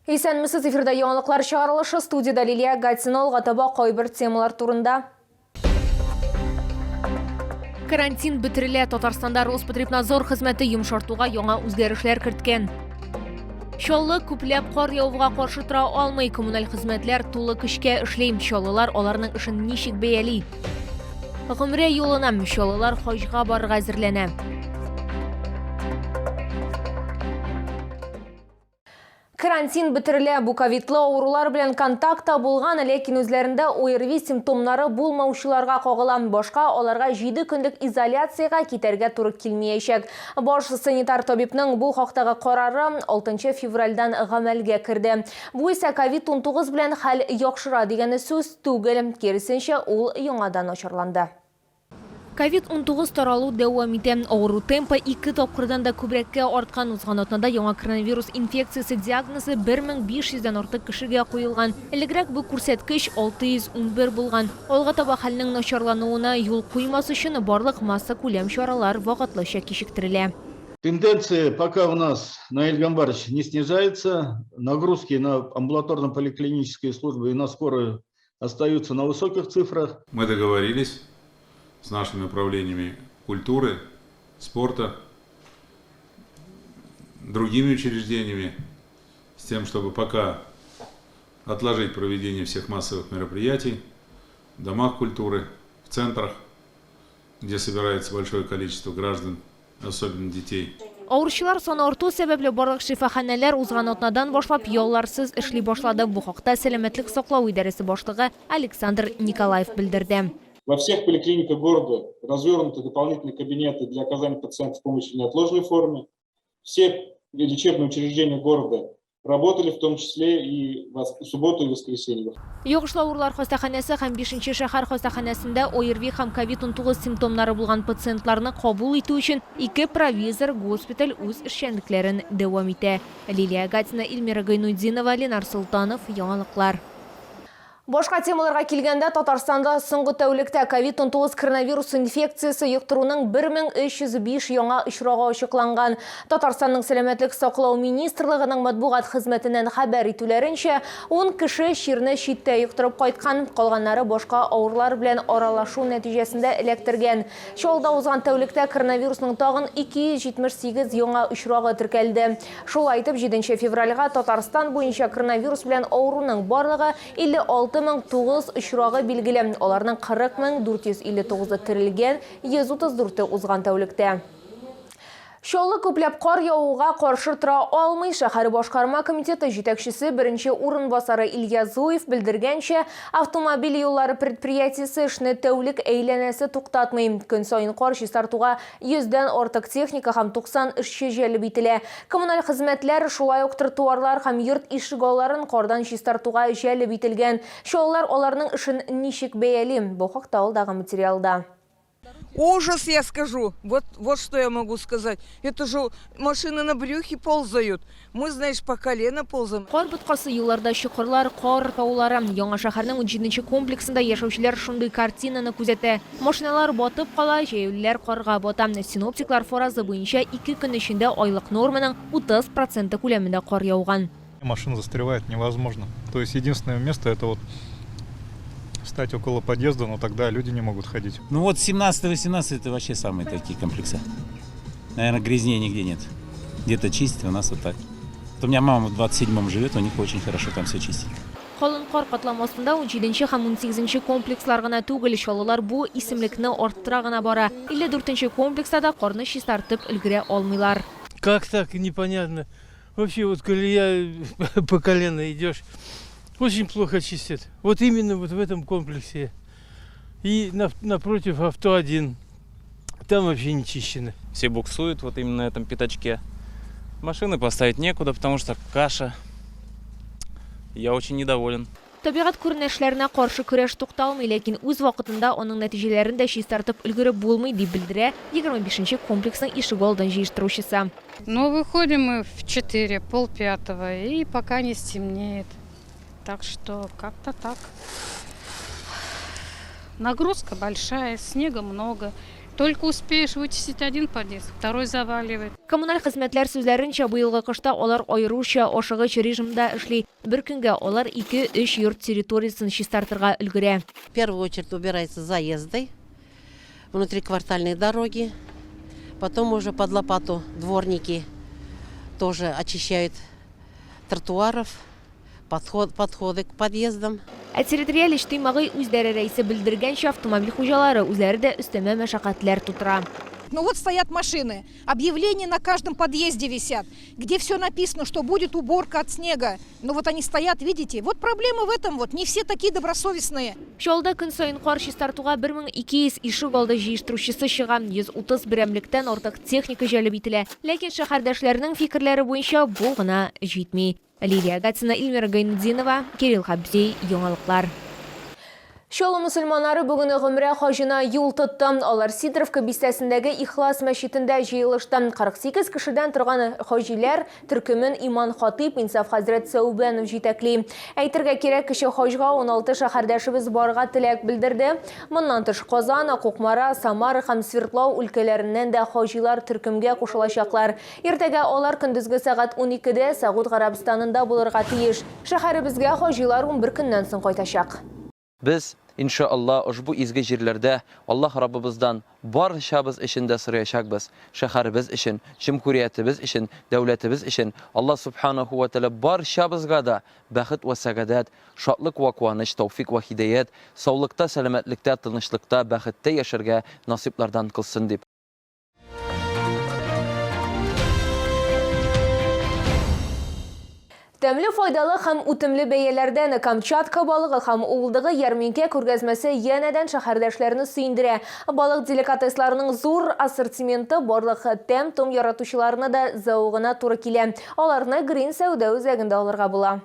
Исәнмесез, эфирда яңалыклар чыгарылышы, студиядә Лилия Гатина, алга таба кайбер темалар турында. Карантин бетерелә, Татарстанда Роспотребнадзор хезмәте йомшартуга яңа үзгәрешләр керткән. Чаллы күпләп кар явуга каршы тора алмый, коммуналь хезмәтләр тулы көчкә эшли. Чаллылар аларның эшен ничек бәяли? Гомрә юлына чаллылар хаҗга барырга әзерләнә. Карантин бетерелә. Бу ковидлы авырулар белән контактта булган, ләкин үзләрендә ОРВИ симптомнары булмаучыларга кагыла. Башка аларга 7 көнлек изоляциягә китәргә туры килмиячәк. Баш санитар табибның бу хактагы карары 6 февральдән гамәлгә керде. Бу исә ковид-19 белән хәл яхшыра дигәне сүз түгел, киресенчә, ул яңадан начарланды. Ковид-19 таралу дәвам итә. Авыру темпы ике тапкырдан да күбрәккә арткан. Узган атнада яңа коронавирус инфекциясе диагнозы 1500 дән артык кешегә куелган. Элегрәк бу күрсәткеч 611 булган. Алга таба хәлнең начарлануына юл куймас өчен барлык массакүләм чаралар вакытлыча кичектерелә. Тенденция пока у нас, Наиль Гамбарович, не снижается. Нагрузки на амбулаторно-поликлинические службы и на скорую остаются на высоких цифрах. Мы договорились с нашими управлениями культуры, спорта, другими учреждениями, с тем, чтобы пока отложить проведение всех массовых мероприятий в домах культуры, в центрах, где собирается большое количество граждан, особенно детей. Авыручылар саны арту сәбәпле, барлык шифаханәләр узган атнадан башлап ялларсыз эшли башлады. Бу хакта Сәламәтлек саклау идарәсе башлыгы Александр Николаев белдерде. Во всех поликлиниках города развернуты дополнительные кабинеты для оказания пациентов помощи в неотложной форме. Все лечебные учреждения города работали, в том числе и в субботу и воскресенье. Йогышлы авырулар хастаханәсе һәм бишенче шәһәр хастаханәсендә ОРВИ һәм ковид-19 симптомнары булган пациентларны кабул итү өчен ике провизор госпиталь үз эшчәнлекләрен дәвам итә. Лилия Гатина, Эльмира Гайнутдинова, Ленар Солтанов, Яңалыклар. Башка темаларга килгәндә, Татарстанда соңгы тәүлектә ковид-19 коронавирус инфекциясе йоктыруның 1305 яңа очрагы ачыкланган. Татарстанның Сәламәтлек саклау министрлыгының матбугат хезмәтеннән хәбәр итүләренчә, ун кеше чирне читтә йоктырып кайткан, калганнары башка авырулар белән аралашу нәтиҗәсендә эләктергән. Чаллыда узган тәүлектә коронавирусның тагын 278 яңа очрагы теркәлде. Шулай итеп, җиденче февральгә Татарстан буенча коронавирус белән авыруның барлыгы 56 мең 9 очрагы билгеле, аларның 40 мең 459-ы терелгән, 134-е узган тәүлектә. Чаллы күпләп кар явуга каршы тора алмый. Шәһәр башкарма комитеты җитәкчесе беренче урынбасары Илья Зуев белдергәнчә, автомобиль юллары предприятиесе эшне тәүлек әйләнәсе туктатмый. Көн саен кар чистартуга Йөздән артык техника һәм 90 эшче җәлеп ителә. Коммуналь хезмәтләр шулай ук тротуарлар һәм йорт ишегалларын кардан чистартуга җәлеп ителгән. Чаллылар аларның эшен ничек бәяли? Бу хакта алдагы материалда. Ужас, я скажу! Вот, вот что я могу сказать. Это же машины на брюхе ползают. Мы, знаешь, по колено ползаем. Кар боткасы, юлларда чокырлар, кар таулары. Яңа шәһәрнең унҗиденче комплексында яшәүчеләр шундый картинаны күзәтә. Машиналар батып кала, җәяүлеләр карга бата. Синоптиклар фаразы буенча, ике көн эчендә айлык норманың 30 проценты күләмендә кар яуган. Машина застревает невозможно. То есть единственное место это вот встать около подъезда, но тогда люди не могут ходить. Ну вот 17-18 это вообще самые такие комплексы. Наверное, грязнее нигде нет. Где-то чистят, у нас вот так. Вот у меня мама в 27-м живет, у них очень хорошо там все чистят. Калын кар катламы астында унҗиденче һәм унсигезенче комплекслар гына түгел, чаллылар бу исемлекне арттыра гына бара. 54 нче комплекста да карны чистартып өлгерә алмыйлар. Как так, непонятно. Вообще вот колея по колено идешь, очень плохо чистят. Вот именно вот в этом комплексе. И напротив авто один, там вообще не чищено. Все буксуют вот именно на этом пятачке. Машины поставить некуда, потому что каша. Я очень недоволен. Табигать күренешләренә каршы көрәш тукталмый, ләкин үз вакытында аның нәтиҗәләрен дә чистартып өлгереп булмый, дип белдерә 25 нче комплексның ишегалдын җыештыручысы. Ну, выходим мы в четыре, пол пятого, и пока не стемнеет. Так что как-то так. Нагрузка большая, снега много. Только успеешь вычистить один подъезд, второй заваливает. Коммуналь хезмәтләр сүзләренчә, быелгы кышта алар аеруча ашыгыч режимда эшли. Бер көнгә алар ике-өч йорт территориясен чистартырга өлгерә. В первую очередь убираются заезды, внутриквартальные дороги, потом уже под лопату дворники тоже очищают тротуаров, подход, подходы к подъездам. Ә территориаль иҗтимагый үзидарә рәисе белдергәнчә, автомобиль хуҗалары үзләре дә өстәмә мәшәкатьләр тутыра. Ну вот стоят машины, объявления на каждом подъезде висят, где все написано, что будет уборка от снега. Но вот они стоят, видите, вот проблема в этом вот, не все такие добросовестные. Чаллыда көн саен кар чистартуга 1200 ишек алды җыештыручысы чыга, 130 берәмлектән артык техника җәлеп ителә. Ләкин шәһәрдәшләрнең фикерләре буенча бу гына җитми. Лилия Гатина, Эльмира Гайнетдинова, Кирилл Хабзей, Яңалыклар. Чаллы мөселманнары бүген гомрә хаҗына юл тотты. Алар Сидоровка бистәсендәге Ихлас мәчетендә җыелышты. 48 кешедән торган хаҗиләр төркемен иман хатыйп Инсаф хәзрәт Сәүбәнов җитәкли. Әйтергә кирәк, кече хаҗга 16 шәһәрдәшебез барырга теләк белдерде. Моннан тыш Казан, Кукмара, Самара һәм Свердлау өлкәләреннән дә хаҗилар төркемгә кушылачаклар. Иртәгә алар көндезге сәгать 12дә Сәгуд Гарәбстанында булырга тиеш. Шәһәребезгә хаҗилар 11 көннән соң кайтачак. Без, иншаАллаһ, ошбу изге җирләрдә Аллаһ Раббыбыздан барчабыз өчен дә сораячакбыз, шәһәребез өчен, җөмһүриятебез өчен, дәүләтебез өчен Аллаһ Сүбхәнәһү вә Тәгалә барчабызга да бәхет вә сәгадәт, шатлык вә куаныч, тәүфик вә һидаять, саулыкта, сәламәтлектә, тынычлыкта, бәхеттә яшәргә насыйплардан кылсын дип. Тәмле, файдалы һәм үтемле бәяләрдән Камчатка балыгы һәм уылдыгы ярминкә күргәзмәсе янәдән шәһәрдәшләрне сөендерә. Балык деликатесларының зур ассортименты барлык тәм-том яратучыларны да зәвыгына туры килә. Аларны Грин сәүдә үзәгендә алырга була.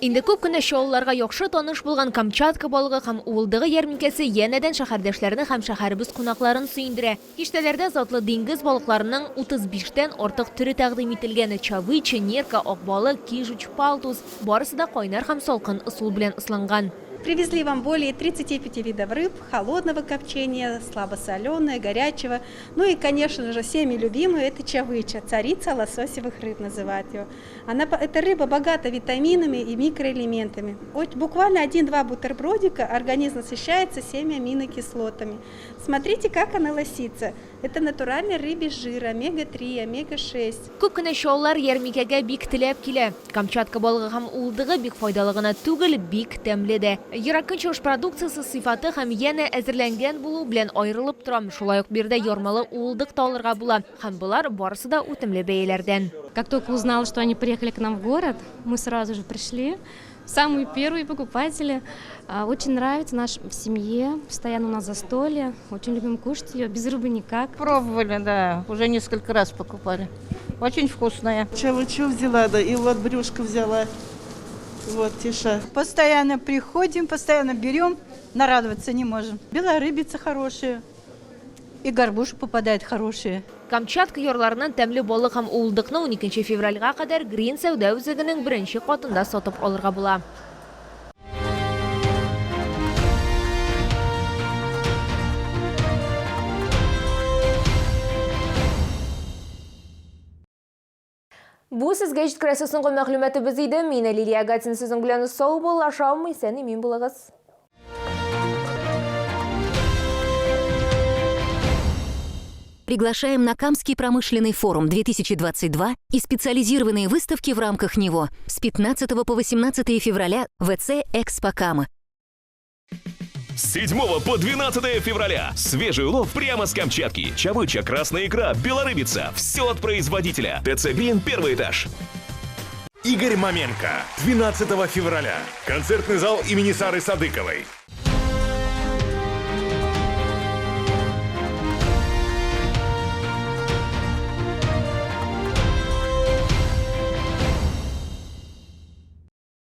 Инде күп кенә чаллыларга яхшы таныш булган Камчатка балыгы һәм уылдыгы ярминкәсе янәдән шәһәрдәшләрне һәм шәһәребез кунакларын сөендерә. Киштәләрдә затлы диңгез балыкларының 35 тән артык төре тәкъдим ителгән, чавыча, нерка, ак балык, кижуч, палтус, барысы да кайнар һәм салкын ысул белән ысланган. Привезли вам более 35 видов рыб, холодного копчения, слабосоленого, горячего. Ну и, конечно же, всеми любимый это чавыча, царица лососевых рыб называют ее. Она, эта рыба богата витаминами и микроэлементами. Буквально один-два бутербродика организм насыщается всеми аминокислотами. Смотрите, как она лосится. Это натуральный рыбий жир, омега-3, омега-6. Күп кенә чаллылар ярминкәгә бик теләп килә. Камчатка балыгы һәм уылдыгы бик файдалы гына түгел, бик тәмле дә. Ерак Көнчыгыш продукциясе сыйфаты һәм янә әзерләнгән булуы белән аерылып тора. Шулай ук биредә ярмалы уылдык та алырга була. Һәм болар барысы да үтемле бәяләрдән. Как только узнала, что они приехали к нам в город, мы сразу же пришли. Самые первые покупатели. Очень нравится наш в семье, постоянно у нас застолье. Очень любим кушать ее, без рыбы никак. Пробовали, да, уже несколько раз покупали. Очень вкусная. Чавычу взяла, да, и вот брюшко взяла. Вот, тиша. Постоянно приходим, постоянно берем, нарадоваться не можем. Белая рыбица хорошая, и горбуша попадает хорошие. Камчатка ярларыннан тәмле балык һәм уылдыкны 12 февральгә кадәр Грин сәүдә үзәгенең беренче катында сатып алырга була. Бу сезгә җиткерәсе соңгы мәгълүматыбыз иде. Мин Лилия Гатин сезнең белән саубуллашам. Исән-имин булыгыз. Приглашаем на Камский промышленный форум 2022 и специализированные выставки в рамках него с 15 по 18 февраля в ВЦ «Экспо Кама». С 7 по 12 февраля свежий улов прямо с Камчатки. Чавыча, красная икра, белорыбица. Все от производителя. ТЦ «Грин», первый этаж. Игорь Маменко. 12 февраля. Концертный зал имени Сары Садыковой.